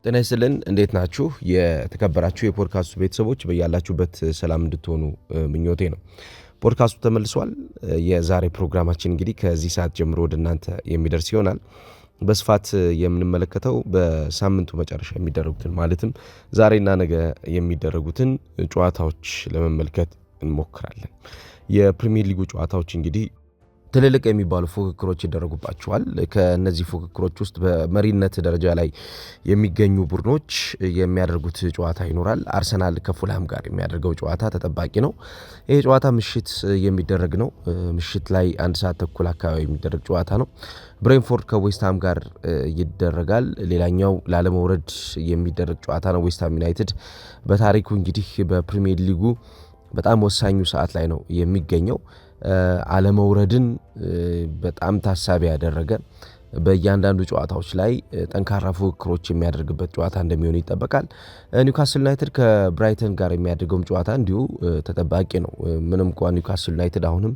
ጤና ይስጥልን፣ እንዴት ናችሁ? የተከበራችሁ የፖድካስቱ ቤተሰቦች በያላችሁበት ሰላም እንድትሆኑ ምኞቴ ነው። ፖድካስቱ ተመልሷል። የዛሬ ፕሮግራማችን እንግዲህ ከዚህ ሰዓት ጀምሮ ወደ እናንተ የሚደርስ ይሆናል። በስፋት የምንመለከተው በሳምንቱ መጨረሻ የሚደረጉትን፣ ማለትም ዛሬና ነገ የሚደረጉትን ጨዋታዎች ለመመልከት እንሞክራለን። የፕሪሚየር ሊጉ ጨዋታዎች እንግዲህ ትልልቅ የሚባሉ ፉክክሮች ይደረጉባቸዋል። ከእነዚህ ፉክክሮች ውስጥ በመሪነት ደረጃ ላይ የሚገኙ ቡድኖች የሚያደርጉት ጨዋታ ይኖራል። አርሰናል ከፉልሃም ጋር የሚያደርገው ጨዋታ ተጠባቂ ነው። ይህ ጨዋታ ምሽት የሚደረግ ነው። ምሽት ላይ 1:30 አካባቢ የሚደረግ ጨዋታ ነው። ብሬንፎርድ ከዌስትሃም ጋር ይደረጋል። ሌላኛው ላለመውረድ የሚደረግ ጨዋታ ነው። ዌስትሃም ዩናይትድ በታሪኩ እንግዲህ በፕሪሚየር ሊጉ በጣም ወሳኙ ሰዓት ላይ ነው የሚገኘው። አለመውረድን በጣም ታሳቢ ያደረገ፣ በእያንዳንዱ ጨዋታዎች ላይ ጠንካራ ፉክክሮች የሚያደርግበት ጨዋታ እንደሚሆን ይጠበቃል። ኒውካስል ዩናይትድ ከብራይተን ጋር የሚያደርገውም ጨዋታ እንዲሁ ተጠባቂ ነው። ምንም እንኳ ኒውካስል ዩናይትድ አሁንም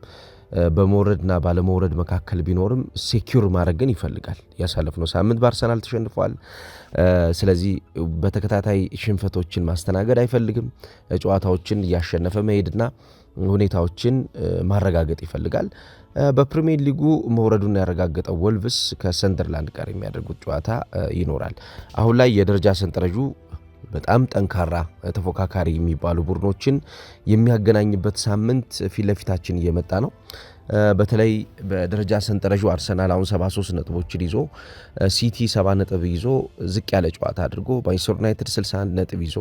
በመውረድና ባለመውረድ መካከል ቢኖርም secure ማድረግ ግን ይፈልጋል። ያሳለፍነው ሳምንት በአርሰናል ተሸንፏል። ስለዚህ በተከታታይ ሽንፈቶችን ማስተናገድ አይፈልግም። ጨዋታዎችን እያሸነፈ መሄድና ሁኔታዎችን ማረጋገጥ ይፈልጋል። በፕሪሚየር ሊጉ መውረዱን ያረጋገጠው ወልቭስ ከሰንደርላንድ ጋር የሚያደርጉት ጨዋታ ይኖራል። አሁን ላይ የደረጃ ሰንጠረዡ በጣም ጠንካራ ተፎካካሪ የሚባሉ ቡድኖችን የሚያገናኝበት ሳምንት ፊት ለፊታችን እየመጣ ነው። በተለይ በደረጃ ሰንጠረዡ አርሰናል አሁን 73 ነጥቦችን ይዞ፣ ሲቲ 70 ነጥብ ይዞ፣ ዝቅ ያለ ጨዋታ አድርጎ ማንቸስተር ዩናይትድ 61 ነጥብ ይዞ፣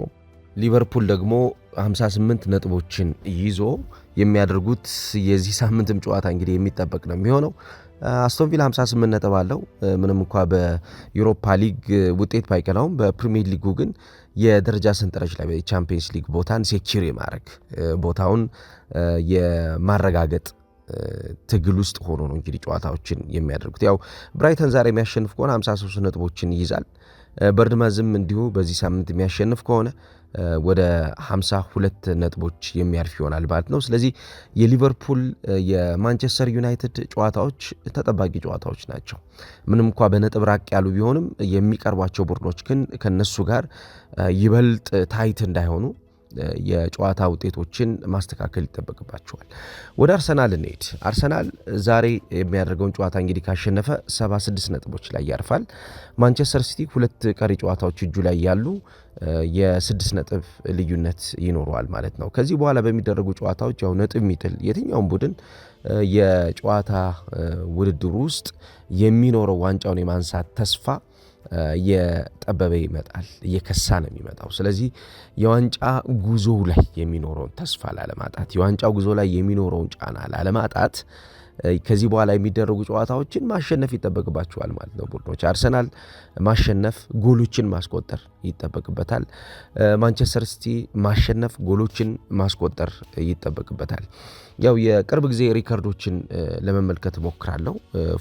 ሊቨርፑል ደግሞ 58 ነጥቦችን ይዞ የሚያደርጉት የዚህ ሳምንትም ጨዋታ እንግዲህ የሚጠበቅ ነው የሚሆነው። አስቶን ቪላ 58 ነጥብ አለው። ምንም እንኳ በዩሮፓ ሊግ ውጤት ባይቀናውም በፕሪሚየር ሊጉ ግን የደረጃ ሰንጠረዥ ላይ የቻምፒየንስ ሊግ ቦታን secure የማድረግ፣ ቦታውን የማረጋገጥ ትግል ውስጥ ሆኖ ነው እንግዲህ ጨዋታዎችን የሚያደርጉት። ያው ብራይተን ዛሬ የሚያሸንፍ ከሆነ 53 ነጥቦችን ይይዛል። በርንማውዝም እንዲሁ በዚህ ሳምንት የሚያሸንፍ ከሆነ ወደ 52 ነጥቦች የሚያርፍ ይሆናል ማለት ነው። ስለዚህ የሊቨርፑል፣ የማንቸስተር ዩናይትድ ጨዋታዎች ተጠባቂ ጨዋታዎች ናቸው። ምንም እንኳ በነጥብ ራቅ ያሉ ቢሆንም የሚቀርቧቸው ቡድኖች ግን ከነሱ ጋር ይበልጥ tight እንዳይሆኑ የጨዋታ ውጤቶችን ማስተካከል ይጠበቅባቸዋል። ወደ አርሰናል እንሄድ። አርሰናል ዛሬ የሚያደርገውን ጨዋታ እንግዲህ ካሸነፈ 76 ነጥቦች ላይ ያርፋል። ማንቸስተር ሲቲ ሁለት ቀሪ ጨዋታዎች እጁ ላይ ያሉ የ6 ነጥብ ልዩነት ይኖረዋል ማለት ነው። ከዚህ በኋላ በሚደረጉ ጨዋታዎች ያው ነጥብ የሚጥል የትኛውም ቡድን የጨዋታ ውድድሩ ውስጥ የሚኖረው ዋንጫውን የማንሳት ተስፋ እየጠበበ ይመጣል፣ እየከሳ ነው የሚመጣው። ስለዚህ የዋንጫ ጉዞው ላይ የሚኖረውን ተስፋ ላለማጣት፣ የዋንጫ ጉዞ ላይ የሚኖረውን ጫና ላለማጣት ከዚህ በኋላ የሚደረጉ ጨዋታዎችን ማሸነፍ ይጠበቅባቸዋል ማለት ነው ቡድኖች። አርሰናል ማሸነፍ፣ ጎሎችን ማስቆጠር ይጠበቅበታል። ማንቸስተር ሲቲ ማሸነፍ፣ ጎሎችን ማስቆጠር ይጠበቅበታል። ያው የቅርብ ጊዜ ሪከርዶችን ለመመልከት እሞክራለሁ።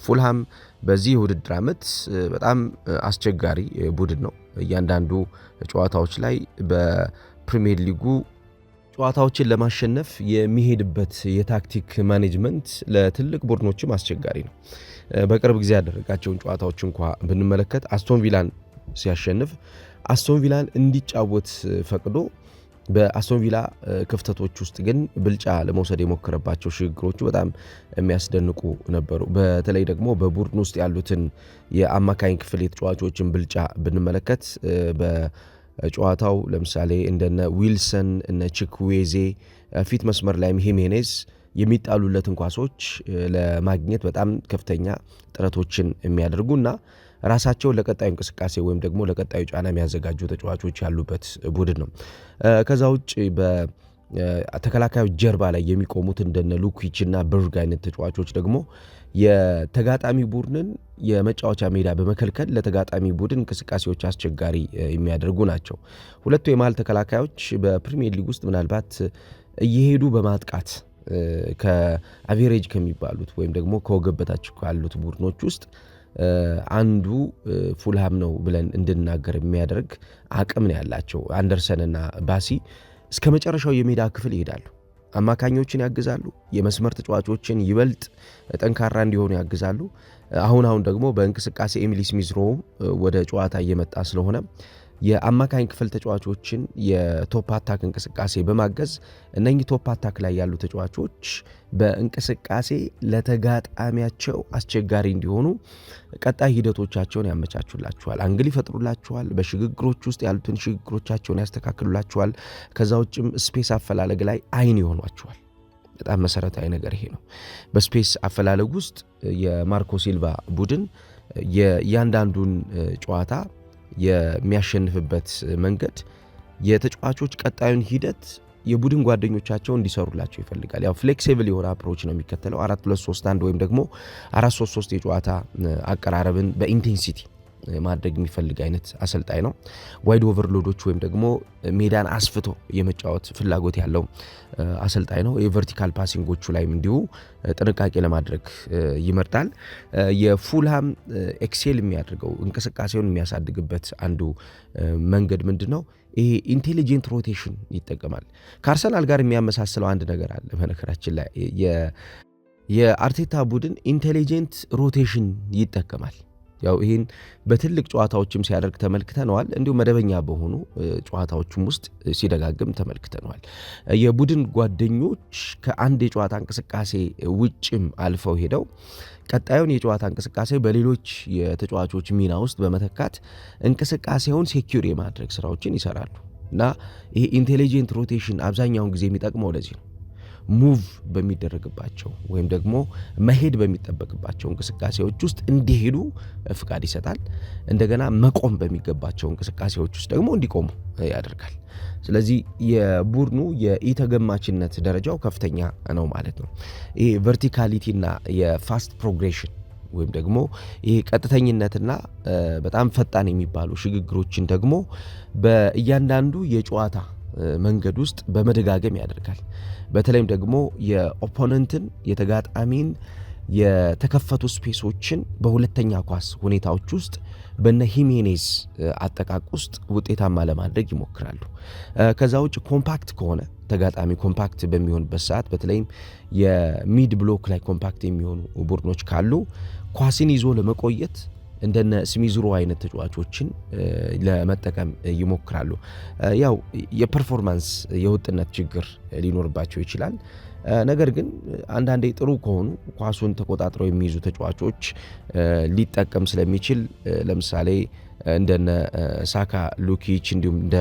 ፉልሃም በዚህ የውድድር ዓመት በጣም አስቸጋሪ ቡድን ነው። እያንዳንዱ ጨዋታዎች ላይ በፕሪሚየር ሊጉ ጨዋታዎችን ለማሸነፍ የሚሄድበት የታክቲክ management ለትልቅ ቡድኖችም አስቸጋሪ ነው። በቅርብ ጊዜ ያደረጋቸውን ጨዋታዎች እንኳ ብንመለከት አስቶን ቪላን ሲያሸንፍ አስቶን ቪላን እንዲጫወት ፈቅዶ በአስቶን ቪላ ክፍተቶች ውስጥ ግን ብልጫ ለመውሰድ የሞከረባቸው ሽግግሮቹ በጣም የሚያስደንቁ ነበሩ። በተለይ ደግሞ በቡድን ውስጥ ያሉትን የአማካኝ ክፍል የተጫዋቾችን ብልጫ ብንመለከት በጨዋታው ለምሳሌ እንደነ ዊልሰን፣ እነ ቺክዌዜ፣ ፊት መስመር ላይም ሂሜኔዝ የሚጣሉለትን ኳሶች ለማግኘት በጣም ከፍተኛ ጥረቶችን የሚያደርጉና ራሳቸውን ለቀጣዩ እንቅስቃሴ ወይም ደግሞ ለቀጣዩ ጫና የሚያዘጋጁ ተጫዋቾች ያሉበት ቡድን ነው። ከዛ ውጭ በተከላካዮች ጀርባ ላይ የሚቆሙት እንደነ ሉኪች እና በርግ አይነት ተጫዋቾች ደግሞ የተጋጣሚ ቡድንን የመጫወቻ ሜዳ በመከልከል ለተጋጣሚ ቡድን እንቅስቃሴዎች አስቸጋሪ የሚያደርጉ ናቸው። ሁለቱ የመሀል ተከላካዮች በፕሪሚየር ሊግ ውስጥ ምናልባት እየሄዱ በማጥቃት ከ average ከሚባሉት ወይም ደግሞ ከወገብ በታች ካሉት ቡድኖች ውስጥ አንዱ ፉልሃም ነው ብለን እንድናገር የሚያደርግ አቅም ነው ያላቸው። አንደርሰንና ባሲ እስከ መጨረሻው የሜዳ ክፍል ይሄዳሉ። አማካኞችን ያግዛሉ። የመስመር ተጫዋቾችን ይበልጥ ጠንካራ እንዲሆኑ ያግዛሉ። አሁን አሁን ደግሞ በእንቅስቃሴ ኤሚል ስሚዝ ሮው ወደ ጨዋታ እየመጣ ስለሆነ የአማካኝ ክፍል ተጫዋቾችን የ top attack እንቅስቃሴ በማገዝ እነኚህ top attack ላይ ያሉ ተጫዋቾች በእንቅስቃሴ ለተጋጣሚያቸው አስቸጋሪ እንዲሆኑ ቀጣይ ሂደቶቻቸውን ያመቻቹላቸዋል። Angle ይፈጥሩላቸዋል። በሽግግሮች ውስጥ ያሉትን ሽግግሮቻቸውን ያስተካክሉላቸዋል። ከዛ ውጭም space አፈላለግ ላይ አይን ይሆኗቸዋል። በጣም መሰረታዊ ነገር ይሄ ነው። በ space አፈላለግ ውስጥ የማርኮ ሲልቫ ቡድን የእያንዳንዱን ጨዋታ የሚያሸንፍበት መንገድ የተጫዋቾች ቀጣዩን ሂደት የቡድን ጓደኞቻቸው እንዲሰሩላቸው ይፈልጋል። ያው flexible የሆነ approach ነው የሚከተለው። 4-2-3-1 ወይም ደግሞ 4-3-3 የጨዋታ አቀራረብን በ intensity ማድረግ የሚፈልግ አይነት አሰልጣኝ ነው። Wide overload ኦች ወይም ደግሞ ሜዳን አስፍቶ የመጫወት ፍላጎት ያለው አሰልጣኝ ነው። የ vertical passing ኦቹ ላይም እንዲሁ ጥንቃቄ ለማድረግ ይመርጣል። የፉልሃም excel የሚያደርገው እንቅስቃሴውን የሚያሳድግበት አንዱ መንገድ ምንድን ነው? ይሄ intelligent rotation ይጠቀማል። ከአርሰናል ጋር የሚያመሳስለው አንድ ነገር አለ። በነገራችን ላይ የአርቴታ ቡድን intelligent rotation ይጠቀማል። ያው ይህን በትልቅ ጨዋታዎችም ሲያደርግ ተመልክተነዋል። እንዲሁም መደበኛ በሆኑ ጨዋታዎችም ውስጥ ሲደጋግም ተመልክተነዋል። የቡድን ጓደኞች ከአንድ የጨዋታ እንቅስቃሴ ውጭም አልፈው ሄደው ቀጣዩን የጨዋታ እንቅስቃሴ በሌሎች የተጫዋቾች ሚና ውስጥ በመተካት እንቅስቃሴውን secure የማድረግ ስራዎችን ይሰራሉ እና ይሄ intelligent rotation አብዛኛውን ጊዜ የሚጠቅመው ለዚህ ነው። Move በሚደረግባቸው ወይም ደግሞ መሄድ በሚጠበቅባቸው እንቅስቃሴዎች ውስጥ እንዲሄዱ ፍቃድ ይሰጣል። እንደገና መቆም በሚገባቸው እንቅስቃሴዎች ውስጥ ደግሞ እንዲቆሙ ያደርጋል። ስለዚህ የቡድኑ የኢተገማችነት ደረጃው ከፍተኛ ነው ማለት ነው። ይሄ verticality ና የ fast progression ወይም ደግሞ ይሄ ቀጥተኝነትና በጣም ፈጣን የሚባሉ ሽግግሮችን ደግሞ በእያንዳንዱ የጨዋታ መንገድ ውስጥ በመደጋገም ያደርጋል። በተለይም ደግሞ የ opponent ን የተጋጣሚን የተከፈቱ space ኦችን በሁለተኛ ኳስ ሁኔታዎች ውስጥ በነ ሂሜኔዝ አጠቃቅ ውስጥ ውጤታማ ለማድረግ ይሞክራሉ። ከዛ ውጭ compact ከሆነ ተጋጣሚ compact በሚሆንበት ሰዓት በተለይም የ mid block ላይ compact የሚሆኑ ቡድኖች ካሉ ኳስን ይዞ ለመቆየት እንደነ ስሚዝ ሮ አይነት ተጫዋቾችን ለመጠቀም ይሞክራሉ። ያው የ performance የወጥነት ችግር ሊኖርባቸው ይችላል። ነገር ግን አንዳንዴ ጥሩ ከሆኑ ኳሱን ተቆጣጥረው የሚይዙ ተጫዋቾች ሊጠቀም ስለሚችል ለምሳሌ እንደነ ሳካ፣ ሉኪች እንዲሁም እንደ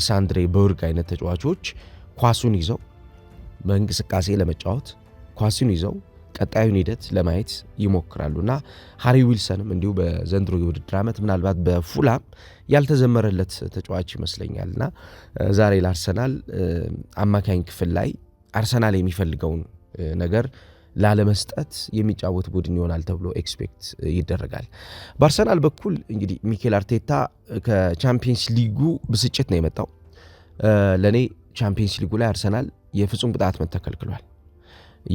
ሳንድሬ በርግ አይነት ተጫዋቾች ኳሱን ይዘው በእንቅስቃሴ ለመጫወት ኳሱን ይዘው ቀጣዩን ሂደት ለማየት ይሞክራሉ እና ሃሪ ዊልሰንም እንዲሁ በዘንድሮ የውድድር ዓመት ምናልባት በፉላም ያልተዘመረለት ተጫዋች ይመስለኛል እና ዛሬ ለአርሰናል አማካኝ ክፍል ላይ አርሰናል የሚፈልገውን ነገር ላለመስጠት የሚጫወት ቡድን ይሆናል ተብሎ expect ይደረጋል። በአርሰናል በኩል እንግዲህ ሚኬል አርቴታ ከቻምፒየንስ ሊጉ ብስጭት ነው የመጣው። ለእኔ ቻምፒየንስ ሊጉ ላይ አርሰናል የፍጹም ቅጣት ምት ተከልክሏል።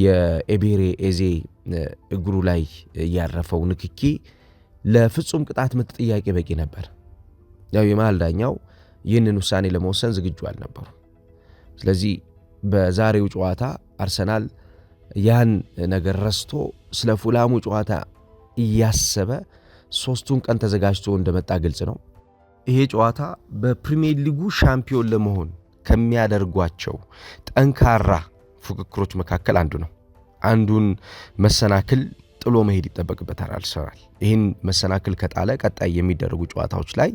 የኤቤሬ ኤዜ እግሩ ላይ ያረፈው ንክኪ ለፍጹም ቅጣት ምት ጥያቄ በቂ ነበር። ያው የመሃል ዳኛው ይህንን ውሳኔ ለመወሰን ዝግጁ አልነበሩም። ስለዚህ በዛሬው ጨዋታ አርሰናል ያን ነገር ረስቶ ስለ ፉላሙ ጨዋታ እያሰበ 3ቱን ቀን ተዘጋጅቶ እንደመጣ ግልጽ ነው። ይሄ ጨዋታ በፕሪሚየር ሊጉ ሻምፒዮን ለመሆን ከሚያደርጓቸው ጠንካራ ፉክክሮች መካከል አንዱ ነው። አንዱን መሰናክል ጥሎ መሄድ ይጠበቅበታል አርሰናል። ይህን መሰናክል ከጣለ ቀጣይ የሚደረጉ ጨዋታዎች ላይ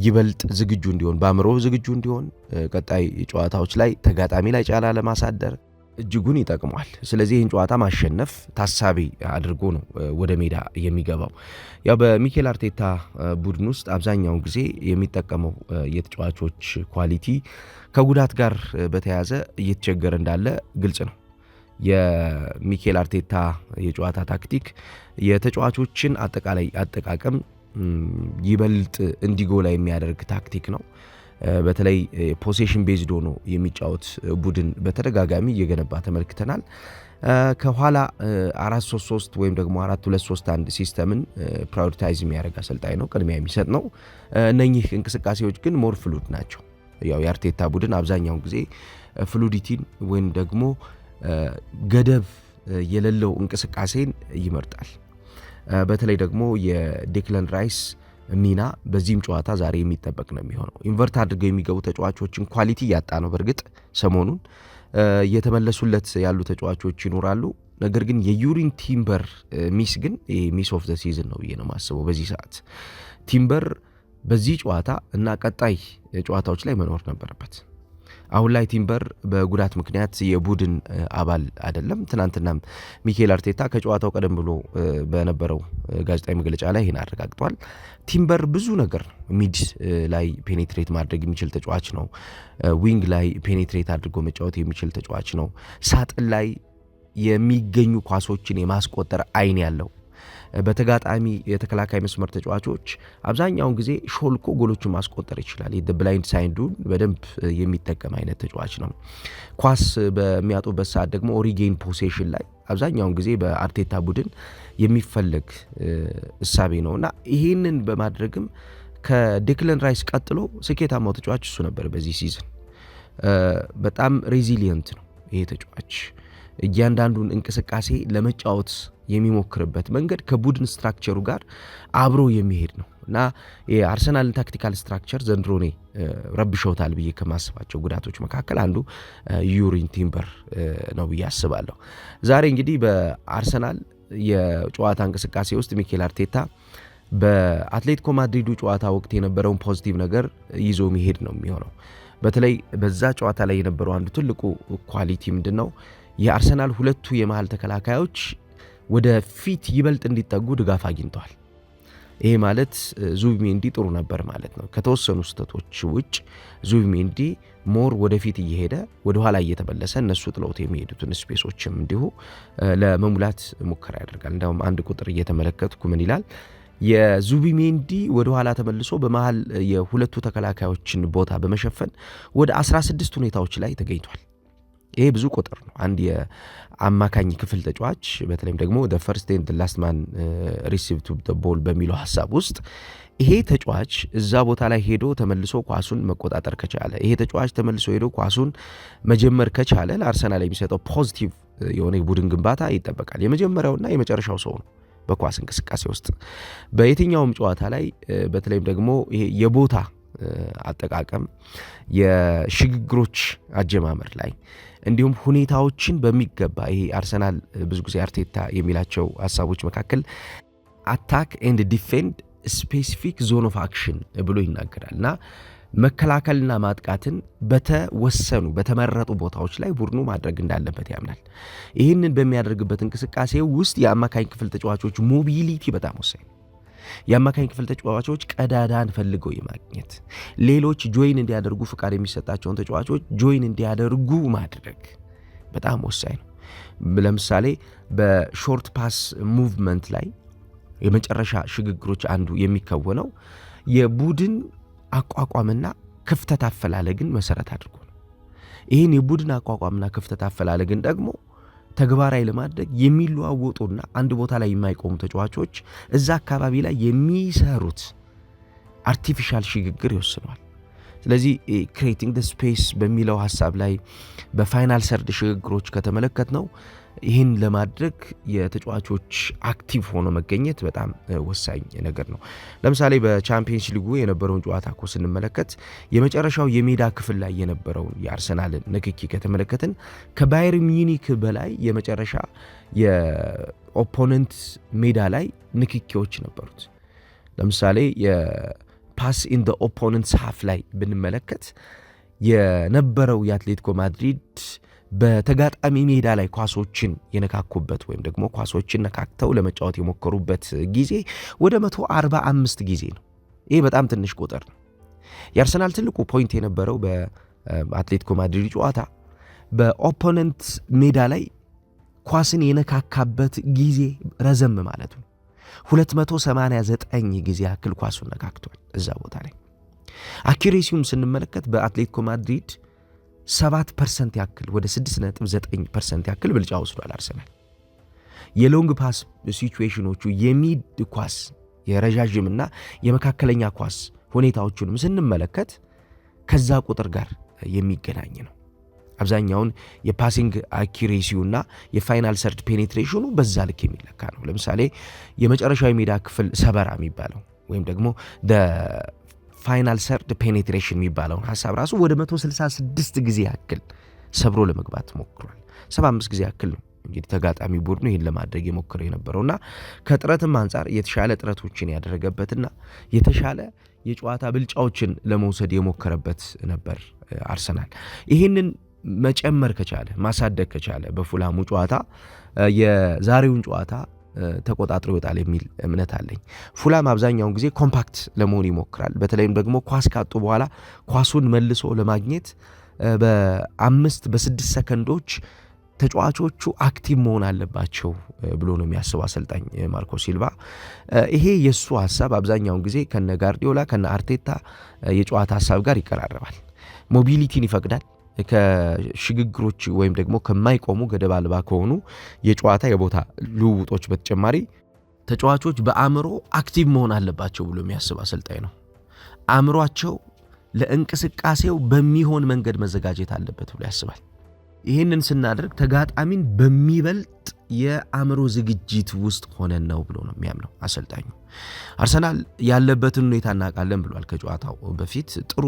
ይበልጥ ዝግጁ እንዲሆን፣ በአእምሮ ዝግጁ እንዲሆን፣ ቀጣይ ጨዋታዎች ላይ ተጋጣሚ ላይ ጫና ለማሳደር እጅጉን ይጠቅመዋል። ስለዚህ ይህን ጨዋታ ማሸነፍ ታሳቢ አድርጎ ነው ወደ ሜዳ የሚገባው። ያው በሚኬል አርቴታ ቡድን ውስጥ አብዛኛውን ጊዜ የሚጠቀመው የተጫዋቾች quality ከጉዳት ጋር በተያያዘ እየተቸገረ እንዳለ ግልጽ ነው። የሚኬል አርቴታ የጨዋታ ታክቲክ የተጫዋቾችን አጠቃላይ አጠቃቀም ይበልጥ እንዲጎላ የሚያደርግ ታክቲክ ነው። በተለይ possession based ሆኖ የሚጫወት ቡድን በተደጋጋሚ እየገነባ ተመልክተናል። ከኋላ 4-3-3 ወይም ደግሞ 4-2-3-1 system ን prioritize የሚያደርግ አሰልጣኝ ነው፣ ቅድሚያ የሚሰጥ ነው። እነኚህ እንቅስቃሴዎች ግን more fluid ናቸው። ያው የአርቴታ ቡድን አብዛኛውን ጊዜ fluidity ን ወይም ደግሞ ገደብ የሌለው እንቅስቃሴን ይመርጣል። በተለይ ደግሞ የዴክለን ራይስ ሚና በዚህም ጨዋታ ዛሬ የሚጠበቅ ነው የሚሆነው። Invert አድርገው የሚገቡ ተጫዋቾችን quality እያጣ ነው። በእርግጥ ሰሞኑን እየተመለሱለት ያሉ ተጫዋቾች ይኖራሉ። ነገር ግን የዩሪን ቲምበር miss ግን miss of the season ነው ብዬ ነው የማስበው። በዚህ ሰዓት ቲምበር በዚህ ጨዋታ እና ቀጣይ ጨዋታዎች ላይ መኖር ነበረበት። አሁን ላይ ቲምበር በጉዳት ምክንያት የቡድን አባል አይደለም። ትናንትናም ሚኬል አርቴታ ከጨዋታው ቀደም ብሎ በነበረው ጋዜጣዊ መግለጫ ላይ ይህን አረጋግጧል። ቲምበር ብዙ ነገር ነው። Mid ላይ penetrate ማድረግ የሚችል ተጫዋች ነው። Wing ላይ penetrate አድርጎ መጫወት የሚችል ተጫዋች ነው። ሳጥን ላይ የሚገኙ ኳሶችን የማስቆጠር አይን ያለው፣ በተጋጣሚ የተከላካይ መስመር ተጫዋቾች አብዛኛውን ጊዜ ሾልኮ ጎሎችን ማስቆጠር ይችላል። Blind side ኡን በደንብ የሚጠቀም አይነት ተጫዋች ነው። ኳስ በሚያጡበት ሰዓት ደግሞ regain possession ላይ አብዛኛውን ጊዜ በአርቴታ ቡድን የሚፈለግ እሳቤ ነው እና ይህንን በማድረግም ከዴክለን ራይስ ቀጥሎ ስኬታማው ተጫዋች እሱ ነበር በዚህ season። በጣም resilient ነው ይሄ ተጫዋች። እያንዳንዱን እንቅስቃሴ ለመጫወት የሚሞክርበት መንገድ ከቡድን structure ኡ ጋር አብሮ የሚሄድ ነው እና የአርሰናልን tactical structure ዘንድሮ እኔ ረብሸውታል ብዬ ከማስባቸው ጉዳቶች መካከል አንዱ ዩሪን ቲምበር ነው ብዬ አስባለሁ። ዛሬ እንግዲህ በአርሰናል የጨዋታ እንቅስቃሴ ውስጥ ሚኬል አርቴታ በአትሌቲኮ ማድሪዱ ጨዋታ ወቅት የነበረውን positive ነገር ይዞ መሄድ ነው የሚሆነው። በተለይ በዛ ጨዋታ ላይ የነበረው አንዱ ትልቁ quality ምንድን ነው? የአርሰናል ሁለቱ የመሀል ተከላካዮች ወደ ፊት ይበልጥ እንዲጠጉ ድጋፍ አግኝተዋል። ይሄ ማለት ዙቢሜንዲ ጥሩ ነበር ማለት ነው። ከተወሰኑ ስህተቶች ውጭ ዙቢሜንዲ more ወደፊት እየሄደ ወደኋላ እየተመለሰ እነሱ ጥለውት የሚሄዱትን space ኦችም እንዲሁ ለመሙላት ሙከራ ያደርጋል። እንዲያውም አንድ ቁጥር እየተመለከትኩ ምን ይላል? የዙቢሜንዲ ወደኋላ ተመልሶ በመሀል የሁለቱ ተከላካዮችን ቦታ በመሸፈን ወደ 16 ሁኔታዎች ላይ ተገኝቷል። ይሄ ብዙ ቁጥር ነው። አንድ የአማካኝ ክፍል ተጫዋች በተለይም ደግሞ first and last man receive to ball በሚለው ሀሳብ ውስጥ ይሄ ተጫዋች እዛ ቦታ ላይ ሄዶ ተመልሶ ኳሱን መቆጣጠር ከቻለ፣ ይሄ ተጫዋች ተመልሶ ሄዶ ኳሱን መጀመር ከቻለ ለአርሰናል የሚሰጠው positive የሆነ የቡድን ግንባታ ይጠበቃል። የመጀመሪያውና የመጨረሻው ሰው ነው በኳስ እንቅስቃሴ ውስጥ በየትኛውም ጨዋታ ላይ። በተለይም ደግሞ ይሄ የቦታ አጠቃቀም፣ የሽግግሮች አጀማመር ላይ እንዲሁም ሁኔታዎችን በሚገባ ይሄ አርሰናል ብዙ ጊዜ አርቴታ የሚላቸው ሀሳቦች መካከል attack and defend specific zone of action ብሎ ይናገራል እና መከላከልና ማጥቃትን በተወሰኑ በተመረጡ ቦታዎች ላይ ቡድኑ ማድረግ እንዳለበት ያምናል። ይህንን በሚያደርግበት እንቅስቃሴ ውስጥ የአማካኝ ክፍል ተጫዋቾች mobility በጣም ወሳኝ ነው። የአማካኝ ክፍል ተጫዋቾች ቀዳዳን ፈልገው የማግኘት፣ ሌሎች join እንዲያደርጉ ፍቃድ የሚሰጣቸውን ተጫዋቾች join እንዲያደርጉ ማድረግ በጣም ወሳኝ ነው። ለምሳሌ በ short pass movement ላይ የመጨረሻ ሽግግሮች አንዱ የሚከወነው የቡድን አቋቋምና ክፍተት አፈላለግን መሰረት አድርጎ ነው። ይህን የቡድን አቋቋምና ክፍተት አፈላለግን ደግሞ ተግባራዊ ለማድረግ የሚለዋወጡና አንድ ቦታ ላይ የማይቆሙ ተጫዋቾች እዛ አካባቢ ላይ የሚሰሩት artificial ሽግግር ይወስነዋል። ስለዚህ creating space በሚለው ሀሳብ ላይ በ final third ሽግግሮች ከተመለከትነው ይህን ለማድረግ የተጫዋቾች active ሆኖ መገኘት በጣም ወሳኝ ነገር ነው። ለምሳሌ በቻምፒየንስ ሊጉ የነበረውን ጨዋታ እኮ ስንመለከት የመጨረሻው የሜዳ ክፍል ላይ የነበረውን የአርሰናልን ንክኪ ከተመለከትን ከባየር ሚዩኒክ በላይ የመጨረሻ የ opponent ሜዳ ላይ ንክኪዎች ነበሩት። ለምሳሌ የ pass in opponent's half ላይ ብንመለከት የነበረው የአትሌቲኮ ማድሪድ በተጋጣሚ ሜዳ ላይ ኳሶችን የነካኩበት ወይም ደግሞ ኳሶችን ነካክተው ለመጫወት የሞከሩበት ጊዜ ወደ 145 ጊዜ ነው። ይህ በጣም ትንሽ ቁጥር ነው። የአርሰናል ትልቁ point የነበረው በአትሌቲኮ ማድሪድ ጨዋታ በ opponent ሜዳ ላይ ኳስን የነካካበት ጊዜ ረዘም ማለት ነው። 289 ጊዜ ያክል ኳሱን ነካክቷል እዛ ቦታ ላይ። Accuracy ውም ስንመለከት በአትሌቲኮ ማድሪድ 7% ያክል፣ ወደ 6.9% ያክል ብልጫ ወስዷል አርሰናል። የ long pass situation ኦቹ፣ የ mid ኳስ፣ የረዣዥምና የመካከለኛ ኳስ ሁኔታዎቹንም ስንመለከት ከዛ ቁጥር ጋር የሚገናኝ ነው። አብዛኛውን የ passing accuracy ውና የ final third penetration ኑ በዛ ልክ የሚለካ ነው። ለምሳሌ የመጨረሻው የሜዳ ክፍል ሰበራ የሚባለው ወይም ደግሞ final third penetration የሚባለውን ሀሳብ ራሱ ወደ 166 ጊዜ ያክል ሰብሮ ለመግባት ሞክሯል። 75 ጊዜ ያክል ነው እንግዲህ ተጋጣሚ ቡድኑ ይህን ለማድረግ የሞከረው የነበረውና ከጥረትም አንጻር የተሻለ ጥረቶችን ያደረገበትና የተሻለ የጨዋታ ብልጫዎችን ለመውሰድ የሞከረበት ነበር አርሰናል። ይህንን መጨመር ከቻለ፣ ማሳደግ ከቻለ በፉልሃሙ ጨዋታ የዛሬውን ጨዋታ ተቆጣጥሮ ይወጣል የሚል እምነት አለኝ። ፉላም አብዛኛውን ጊዜ compact ለመሆን ይሞክራል። በተለይም ደግሞ ኳስ ካጡ በኋላ ኳሱን መልሶ ለማግኘት በ5 በ6 ሰከንዶች ተጫዋቾቹ active መሆን አለባቸው ብሎ ነው የሚያስበው አሰልጣኝ ማርኮ ሲልቫ። ይሄ የእሱ ሀሳብ አብዛኛውን ጊዜ ከነ ጋርዲዮላ ከነ አርቴታ የጨዋታ ሀሳብ ጋር ይቀራረባል። Mobility ን ይፈቅዳል። ከሽግግሮች ወይም ደግሞ ከማይቆሙ ገደብ አልባ ከሆኑ የጨዋታ የቦታ ልውውጦች በተጨማሪ ተጫዋቾች በአእምሮ active መሆን አለባቸው ብሎ የሚያስብ አሰልጣኝ ነው። አእምሯቸው ለእንቅስቃሴው በሚሆን መንገድ መዘጋጀት አለበት ብሎ ያስባል። ይህንን ስናደርግ ተጋጣሚን በሚበልጥ የአእምሮ ዝግጅት ውስጥ ሆነን ነው ብሎ ነው የሚያምነው አሰልጣኙ። አርሰናል ያለበትን ሁኔታ እናውቃለን ብሏል። ከጨዋታው በፊት ጥሩ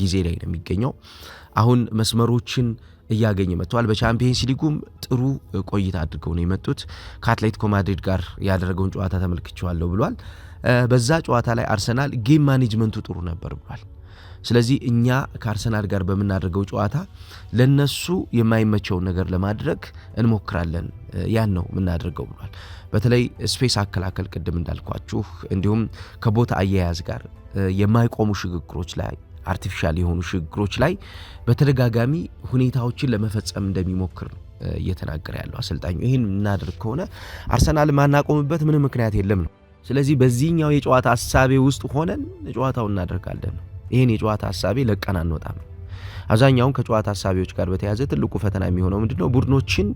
ጊዜ ላይ ነው የሚገኘው። አሁን መስመሮችን እያገኘ መጥተዋል። በቻምፒየንስ ሊጉም ጥሩ ቆይታ አድርገው ነው የመጡት። ከአትሌቲኮ ማድሪድ ጋር ያደረገውን ጨዋታ ተመልክቼዋለሁ ብሏል። በዛ ጨዋታ ላይ አርሰናል game management ኡ ጥሩ ነበር ብሏል። ስለዚህ እኛ ከአርሰናል ጋር በምናደርገው ጨዋታ ለነሱ የማይመቸውን ነገር ለማድረግ እንሞክራለን፣ ያን ነው የምናደርገው ብሏል። በተለይ space አከላከል ቅድም እንዳልኳችሁ፣ እንዲሁም ከቦታ አያያዝ ጋር የማይቆሙ ሽግግሮች ላይ፣ artificial የሆኑ ሽግግሮች ላይ በተደጋጋሚ ሁኔታዎችን ለመፈጸም እንደሚሞክር ነው እየተናገረ ያለው አሰልጣኙ። ይህን የምናደርግ ከሆነ አርሰናል ማናቆምበት ምንም ምክንያት የለም ነው። ስለዚህ በዚህኛው የጨዋታ ሀሳቤ ውስጥ ሆነን ጨዋታውን እናደርጋለን ነው። ይህን የጨዋታ ሀሳቤ ለቀን አንወጣም። አብዛኛውን ከጨዋታ ሀሳቢዎች ጋር በተያያዘ ትልቁ ፈተና የሚሆነው ምንድነው? ቡድኖችን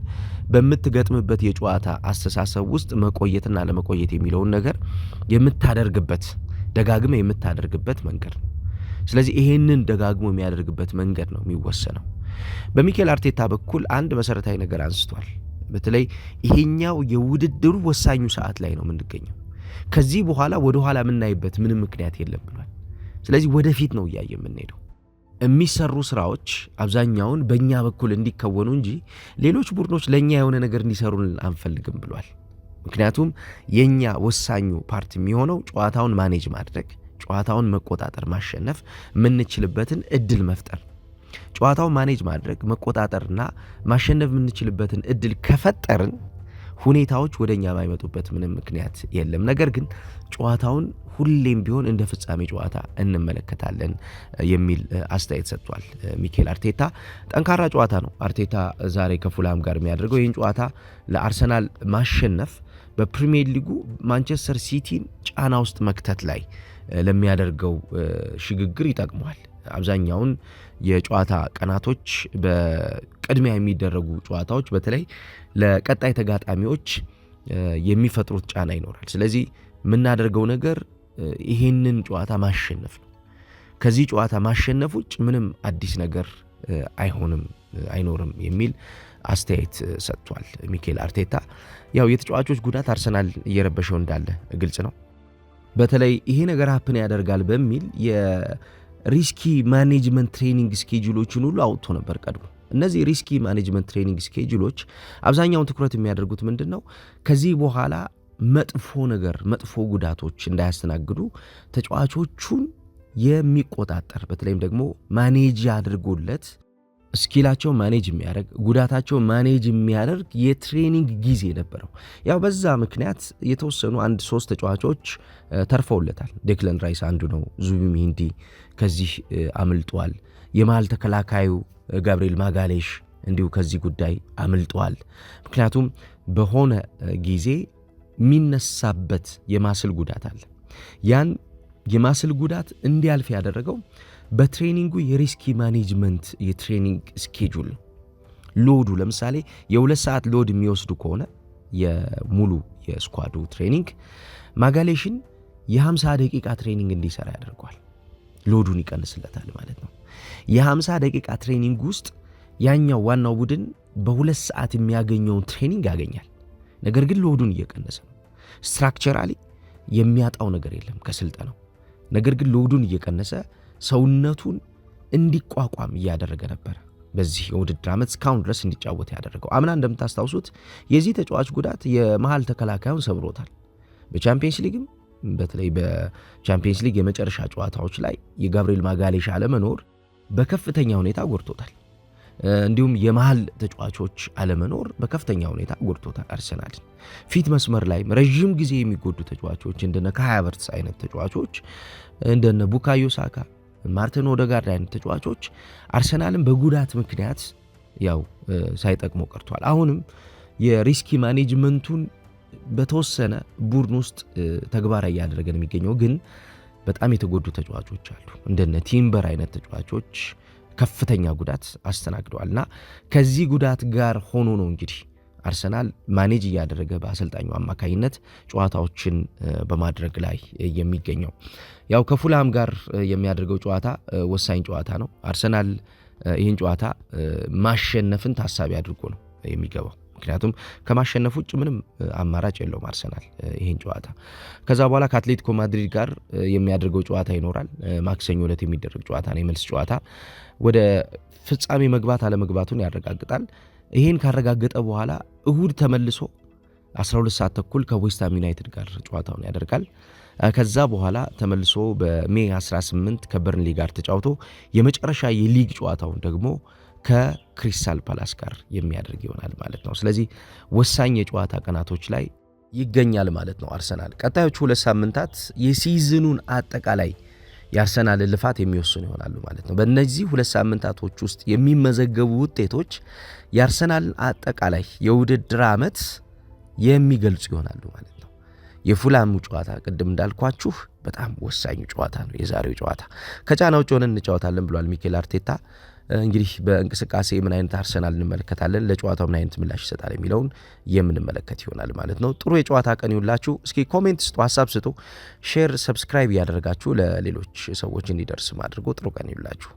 በምትገጥምበት የጨዋታ አስተሳሰብ ውስጥ መቆየትና ለመቆየት የሚለውን ነገር የምታደርግበት፣ ደጋግመ የምታደርግበት መንገድ ነው። ስለዚህ ይሄንን ደጋግሞ የሚያደርግበት መንገድ ነው የሚወሰነው። በሚኬል አርቴታ በኩል አንድ መሰረታዊ ነገር አንስቷል። በተለይ ይሄኛው የውድድሩ ወሳኙ ሰዓት ላይ ነው የምንገኘው። ከዚህ በኋላ ወደ ኋላ የምናይበት ምንም ምክንያት የለም ብሏል። ስለዚህ ወደፊት ነው እያየ የምንሄደው። የሚሰሩ ስራዎች አብዛኛውን በእኛ በኩል እንዲከወኑ እንጂ ሌሎች ቡድኖች ለእኛ የሆነ ነገር እንዲሰሩልን አንፈልግም ብሏል። ምክንያቱም የእኛ ወሳኙ part የሚሆነው ጨዋታውን manage ማድረግ፣ ጨዋታውን መቆጣጠር፣ ማሸነፍ የምንችልበትን እድል መፍጠር። ጨዋታውን manage ማድረግ፣ መቆጣጠርና ማሸነፍ የምንችልበትን እድል ከፈጠርን ሁኔታዎች ወደ እኛ የማይመጡበት ምንም ምክንያት የለም። ነገር ግን ጨዋታውን ሁሌም ቢሆን እንደ ፍጻሜ ጨዋታ እንመለከታለን የሚል አስተያየት ሰጥቷል ሚኬል አርቴታ። ጠንካራ ጨዋታ ነው አርቴታ ዛሬ ከፉልሃም ጋር የሚያደርገው። ይህን ጨዋታ ለአርሰናል ማሸነፍ በፕሪሚየር ሊጉ ማንቸስተር ሲቲን ጫና ውስጥ መክተት ላይ ለሚያደርገው ሽግግር ይጠቅመዋል። አብዛኛውን የጨዋታ ቀናቶች በቅድሚያ የሚደረጉ ጨዋታዎች በተለይ ለቀጣይ ተጋጣሚዎች የሚፈጥሩት ጫና ይኖራል። ስለዚህ የምናደርገው ነገር ይሄንን ጨዋታ ማሸነፍ ነው። ከዚህ ጨዋታ ማሸነፍ ውጭ ምንም አዲስ ነገር አይሆንም፣ አይኖርም የሚል አስተያየት ሰጥቷል ሚኬል አርቴታ። ያው የተጫዋቾች ጉዳት አርሰናል እየረበሸው እንዳለ ግልጽ ነው። በተለይ ይሄ ነገር happen ያደርጋል በሚል የ risk management training schedule ኦችን ሁሉ አውጥቶ ነበር ቀድሞ። እነዚህ risk management training schedule ኦች አብዛኛውን ትኩረት የሚያደርጉት ምንድን ነው? ከዚህ በኋላ መጥፎ ነገር፣ መጥፎ ጉዳቶች እንዳያስተናግዱ ተጫዋቾቹን የሚቆጣጠር፣ በተለይም ደግሞ manage አድርጎለት skill ኣቸው manage የሚያደርግ፣ ጉዳታቸው manage የሚያደርግ የ training ጊዜ ነበረው። ያው በዛ ምክንያት የተወሰኑ አንድ ሶስት ተጫዋቾች ተርፈውለታል። ዴክለን ራይስ አንዱ ነው። ዙቢሜንዲ ከዚህ አምልጧል። የመሀል ተከላካዩ ጋብርኤል ማጋሌሽ እንዲሁ ከዚህ ጉዳይ አምልጧል። ምክንያቱም በሆነ ጊዜ የሚነሳበት የ muscle ጉዳት አለ። ያን የ muscle ጉዳት እንዲያልፍ ያደረገው በ training ኡ የ risk management የ training schedule ነው። Load ኡ ለምሳሌ የ2 ሰዓት load የሚወስዱ ከሆነ የሙሉ የ squad ኡ training ማጋሌሽን የ50 ደቂቃ training እንዲሰራ ያደርገዋል። Load ኡን ይቀንስለታል ማለት ነው። የ50 ደቂቃ training ውስጥ ያኛው ዋናው ቡድን በ2 ሰዓት የሚያገኘውን training ያገኛል። ነገር ግን load ኡን እየቀነሰ ነው። Structurally የሚያጣው ነገር የለም ከስልጠናው። ነገር ግን load ኡን እየቀነሰ ሰውነቱን እንዲቋቋም እያደረገ ነበረ በዚህ የውድድር ዓመት እስካሁን ድረስ እንዲጫወት ያደረገው። አምና እንደምታስታውሱት የዚህ ተጫዋች ጉዳት የመሃል ተከላካዩን ሰብሮታል። በቻምፒየንስ ሊግም፣ በተለይ በቻምፒየንስ ሊግ የመጨረሻ ጨዋታዎች ላይ የጋብርኤል ማጋሌሽ አለመኖር በከፍተኛ ሁኔታ ጎድቶታል። እንዲሁም የመሃል ተጫዋቾች አለመኖር በከፍተኛ ሁኔታ ጎድቶታል አርሰናልን። ፊት መስመር ላይ ረዥም ጊዜ የሚጎዱ ተጫዋቾች፣ እንደነ ካይ ሃቨርትስ አይነት ተጫዋቾች፣ እንደነ ቡካዮ ሳካ፣ ማርቲን ኦዴጋርድ አይነት ተጫዋቾች አርሰናልን በጉዳት ምክንያት ያው ሳይጠቅሙ ቀርቷል። አሁንም የ risk management ኡን በተወሰነ ቡድን ውስጥ ተግባራዊ እያደረገ ነው የሚገኘው። ግን በጣም የተጎዱ ተጫዋቾች አሉ። እንደነ ቲምበር አይነት ተጫዋቾች ከፍተኛ ጉዳት አስተናግደዋል እና ከዚህ ጉዳት ጋር ሆኖ ነው እንግዲህ አርሰናል manage እያደረገ በአሰልጣኙ አማካኝነት ጨዋታዎችን በማድረግ ላይ የሚገኘው። ያው ከፉልሃም ጋር የሚያደርገው ጨዋታ ወሳኝ ጨዋታ ነው። አርሰናል ይህን ጨዋታ ማሸነፍን ታሳቢ አድርጎ ነው የሚገባው። ምክንያቱም ከማሸነፍ ውጭ ምንም አማራጭ የለውም አርሰናል ይህን ጨዋታ። ከዛ በኋላ ከአትሌቲኮ ማድሪድ ጋር የሚያደርገው ጨዋታ ይኖራል። ማክሰኞ ዕለት የሚደረግ ጨዋታ ነው፣ የመልስ ጨዋታ፣ ወደ ፍጻሜ መግባት አለመግባቱን ያረጋግጣል። ይህን ካረጋገጠ በኋላ እሁድ ተመልሶ 12 ሰዓት ተኩል ከዌስትሃም ዩናይትድ ጋር ጨዋታውን ያደርጋል። ከዛ በኋላ ተመልሶ በ May 18 ከበርንሊ ጋር ተጫውቶ የመጨረሻ የሊግ ጨዋታውን ደግሞ ከክሪስታል ፓላስ ጋር የሚያደርግ ይሆናል ማለት ነው። ስለዚህ ወሳኝ የጨዋታ ቀናቶች ላይ ይገኛል ማለት ነው አርሰናል። ቀጣዮቹ 2 ሳምንታት የ season ኡን አጠቃላይ የአርሰናል ልፋት የሚወስኑ ይሆናሉ ማለት ነው። በእነዚህ 2 ሳምንታቶች ውስጥ የሚመዘገቡ ውጤቶች የአርሰናልን አጠቃላይ የውድድር ዓመት የሚገልጹ ይሆናሉ ማለት ነው። የፉላሙ ጨዋታ ቅድም እንዳልኳችሁ በጣም ወሳኙ ጨዋታ ነው። የዛሬው ጨዋታ ከጫና ውጭ ሆነን እንጫወታለን ብሏል ሚኬል አርቴታ። እንግዲህ በእንቅስቃሴ ምን አይነት አርሰናል እንመለከታለን፣ ለጨዋታው ምን አይነት ምላሽ ይሰጣል የሚለውን የምንመለከት ይሆናል ማለት ነው። ጥሩ የጨዋታ ቀን ይሁንላችሁ። እስኪ comment ስጡ፣ ሀሳብ ስጡ፣ share፣ subscribe እያደረጋችሁ ለሌሎች ሰዎች እንዲደርስ አድርጎ ጥሩ ቀን ይሁንላችሁ።